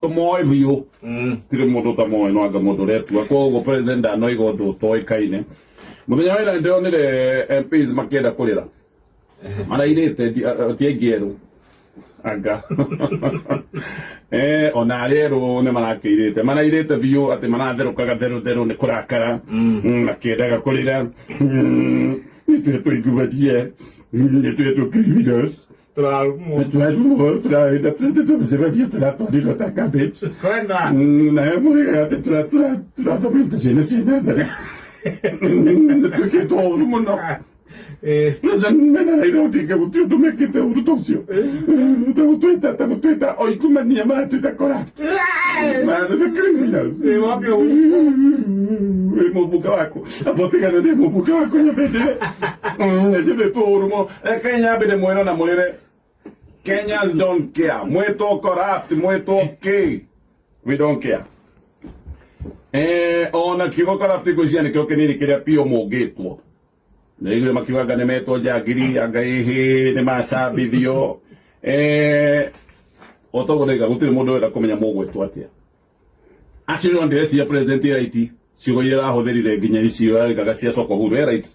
Tũmoĩ biũ, tirĩ mũndũ ũtamoĩ, no anga mũndũ ũretua. Koguo president ndanoiga ũndũ ũtoĩkaine. Mũthenya wa ira nĩndĩronire MPs makĩenda kũrĩra, marairĩte ti aingĩ erũ anga ona arĩa erũ nĩ marakĩirĩte, marairĩte biũ atĩ maratherũkaga therũ therũ nĩ kũrakara, makĩendaga kũrĩra. Nĩtũĩ tũiguatie, nĩtũĩ tũ criminals. Tũrarumwo. Tũrarumwo, tũrahĩta tũracemania, tũratwarirwo ta cabbage. Kwenda. Nayo mũrĩga atĩ tũrathomete ciana cia natharĩ, nĩtwĩkĩtwo ũru mũno. President mena Raila Odinga gũtirĩ ũndũ mekĩte ũru ta ũcio, tagũtwĩta oikumania, maratwĩta corrupt, maratwĩta criminals. Wambia. Wĩ mũmbunge waku abotigana nĩ mũmbunge waku nyambĩndĩre njĩthĩtwo ũru mũno. Reke nyambĩre mwĩro na mũrĩre. Kenyans don't care mwĩtwo corrupt, mwĩtwo kĩ, we don't care. Ona kiugo corrupt ngwĩciria nĩkĩo kĩnini kĩrĩa piũ mũngĩtwo. Nĩiguire makiuga anga nĩmetwo njangiri, anga ĩhĩ nĩ macambithio. O toguo ndaiga, gũtirĩ mũndũ ũrenda kũmenya mũgwĩtwo atĩa. Actually, no ndĩreciria president e right, ciugo iria arahũthĩrire nginya icio arĩkaga cia soko huru e right.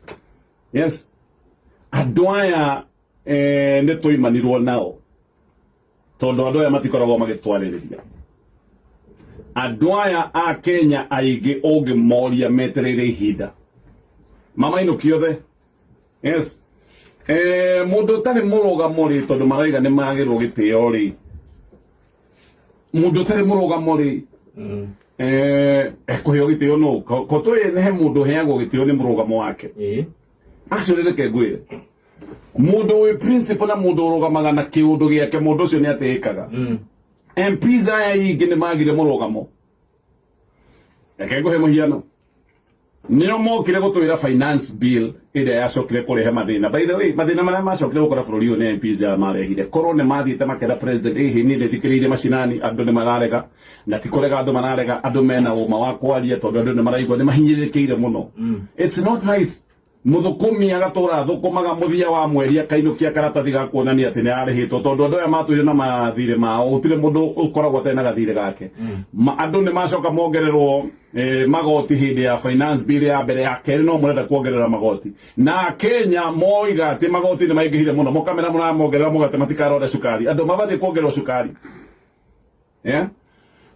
Yes, andũ aya nĩ tũimanirwo nao tondũ andũ aya matikoragwo magĩtwarĩrĩria. Andũ aya a Kenya aingĩ ũngĩmoria metereire ihinda mamainũkie othe. Yes, mũndũ ũtarĩ mũrũgamo rĩ, tondũ maraiga nĩ magĩrwo gĩtĩo rĩ, mũndũ ũtarĩ mũrũgamo rĩ, ekũheo gĩtĩo nũ? Ko tũĩ he mũndũ ũheagwo gĩtĩo nĩ mũrũgamo wake. Actually, reke ngwĩre, mũndũ wĩ principle na mũndũ ũrũgamaga na kĩũndũ gĩake, mũndũ ũcio nĩ atĩĩkaga. MPs aya ingĩ nĩ magire mũrũgamo. Reke ngũhe mũhiano. Nĩo mokire gũtwĩra finance bill ĩrĩa yacokire kũrehe mathĩna. By the way, mathĩna marĩa macokire gũkora bũrũri ũyũ nĩ MPs aya marehire. Korwo nĩ mathiĩte makera president, ĩhĩ niĩ nĩ thikĩrĩirie macinani, andũ nĩ mararega, na ti kũrega andũ mararega, andũ mena ũma wa kwaria tondũ andũ nĩ maraigua nĩ mahinyĩrĩrĩkĩire mũno. It's not right mũthũkũmi agatũra thũkũmaga, mũthia wa mweri akainũkia karatathi ga kuonania atĩ nĩ ararĩhĩtwo, tondũ andũ aya matũire na mathirĩ mao, gũtirĩ mũndũ ũkoragwo atarĩ na gathirĩ gake. Andũ nĩ macoka mongererwo magoti hĩndĩ ya finance bill ya mbere, ya kerĩ no mũrenda kuongerera magoti, na Kenya moiga atĩ magoti nĩ maingĩhire mũno, mũkamera mũramongerera mũgate matikarore cukari, andũ mabatiĩ kuongererwo cukari, yeah?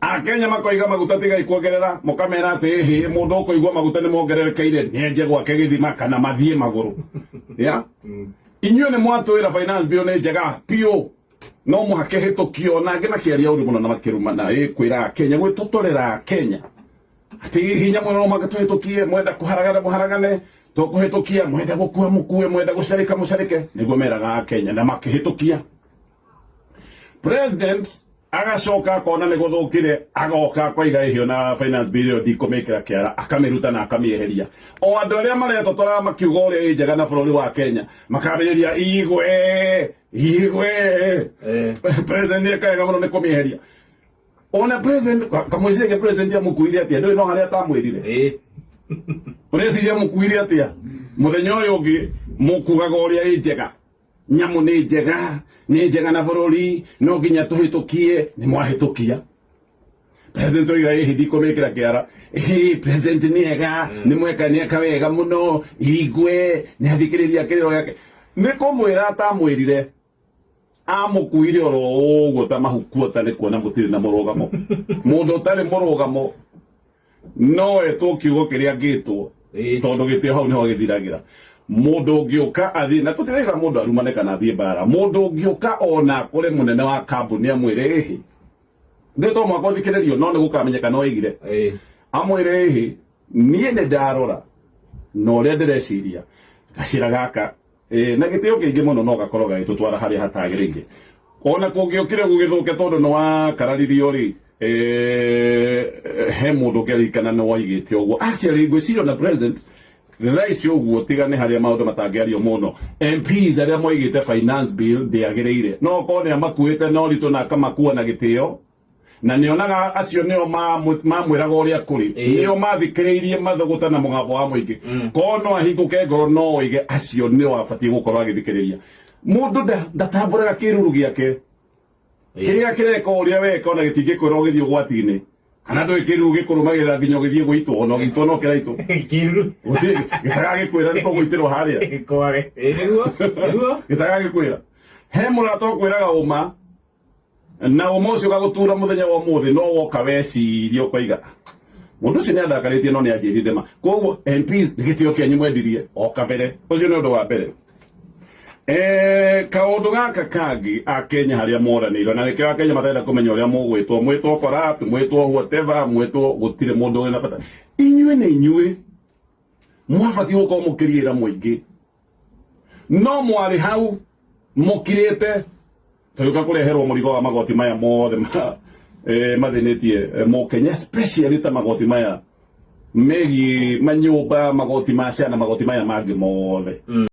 Akenya makoiga maguta tigai kuongerera, mukamera atĩ hĩ mũndũ ũkũigua maguta nĩ mongererekeire nĩenje gwake gĩthima kana mathiĩ magũrũ, yeah? Inyuĩ nĩ mwatwĩra finance bill nĩ njega piũ, no mũhake hĩtũkio, na angĩ makĩaria ũru mũno na makĩrumana, ĩ kwĩra Kenya, gwĩtotorera Kenya atĩ hinya mũno, no mũhaka tũhĩtũkie, mwenda kũharagana mũharagane, tũkũhĩtũkia, mwenda gũkua mũkue, mwenda gũcarĩka mũcarĩke, nĩguo meraga Akenya, na makĩhĩtũkia. President agacoka akona nĩ gũthũkire, agoka akoiga ĩhio na finance bill ĩyo ndikũmĩkĩra kĩara, akamĩruta na akamĩeheria. O andũ arĩa maretotoraga makiuga ũrĩa ĩ njega na bũrũri wa Kenya makambĩrĩria igwe igwe. President nĩ ekaga mũno nĩ kũmĩeheria. Ona president kamwĩciragia president amũkuire atĩa? Ndũĩ no harĩa atamwĩrire. Ũreciria mũkuire atĩa? Mũthenya ũyũ ũngĩ mũkugaga ũrĩa ĩ njega, nyamũ nĩ njega, nĩ njega na bũrũri no nginya tũhĩtũkie, nĩ mwahĩtũkia. President oiga ĩhĩ ndikũmĩkĩra kĩara, ĩhĩ president nĩ ega, nĩ mweka, nĩ eka wega mũno, igwe nĩ athikĩrĩria kĩrĩro gĩake, nĩ kũmwĩra atamwĩrire, amũkuire oro ũguo ta mahukuota, nĩ kuona mũtirĩ na mũrũgamo. Mũndũ ũtarĩ mũrũgamo no etwo kiugo kĩrĩa angĩtwo, tondũ gĩtĩo hau nĩho gĩthiragĩra. Mũndũ ũngĩũka athiĩ na tũtiraiga mũndũ arumane kana athiĩ mbara, mũndũ ũngĩũka ona akore mũnene wa kambuni amwĩre ĩhĩ nĩ to mwaka ũthikĩrĩrio, no nĩ gũkamenyeka no aigire amwĩre ĩhĩ niĩ nĩ ndarora na ũrĩa ndĩreciria gacĩra gaka, na gĩtĩo kĩingĩ mũno, no gakorwo gagĩtũtwara harĩa hatagĩrĩire. Ona kũngĩũkire gũgĩthũke tondũ nĩ wakararirio rĩ, he mũndũ ũngĩaririkana nĩ woigĩte ũguo. Actually, ngwĩciria ona president thaa ici ũguo, tiga nĩ harĩa maũndũ matangĩario mũno, MPs arĩa moigĩte finance bill ndĩagĩrĩire, no okorwo nĩ amakuĩte na ũritũ na akamakua na gĩtĩo, na nĩonaga acio nĩo mamwĩraga ũrĩa kũrĩ, nĩo mathikĩrĩirie mathũgũta na mũgambo wa mũingĩ, korwo no ahingũke ngoro no oige acio nĩo abatiĩ gũkorwo agĩthikĩrĩria. Mũndũ ndatambũraga kĩruru gĩake. Kĩrĩa kĩreka ũrĩa weka ona gĩtingĩkwĩra ũgĩthiĩ ũgwati-inĩ, kana ndũĩ kĩruru gĩkũrũmagĩrĩra nginya ũgĩthiĩ gũitwo, ona ũgĩitwo no kĩraitwo. Kĩruru. Gĩtagagĩkwĩra nĩ tũgũitĩrwo harĩa. Kware. Nĩguo, nĩguo. Gĩtagagĩkwĩra. He mũrata ũkwĩraga ũma, na ũma ũcio ũgagũtura mũthenya wa ũmũthĩ, no woka weciria ũkoiga mũndũ ũcio nĩ andakarĩtie no nĩ anjĩrire ma. Koguo MPs nĩ gĩtĩo kĩanyu mwendirie o kabere. Ũcio nĩ ũndũ wa mbere. Kaũndũ gaka kangĩ Akenya harĩa moranĩirwo, na nĩkĩo Akenya matarenda kũmenya ũrĩa mũgwĩtwo, mwĩtwo corrupt, mwĩtwo whatever, mwĩtwo, gũtirĩ mũndũ wĩna bata. Inyuĩ nĩ inyuĩ mwabatiĩ gũkorwo mũkĩriĩra mũingĩ, no mwarĩ hau mũkirĩte tũgĩũka kũreherwo mũrigo wa magoti maya mothe mathĩnĩtie mũkenya, especially ta magoti maya megiĩ manyũmba, magoti ma ciana, magoti maya mangĩ mothe.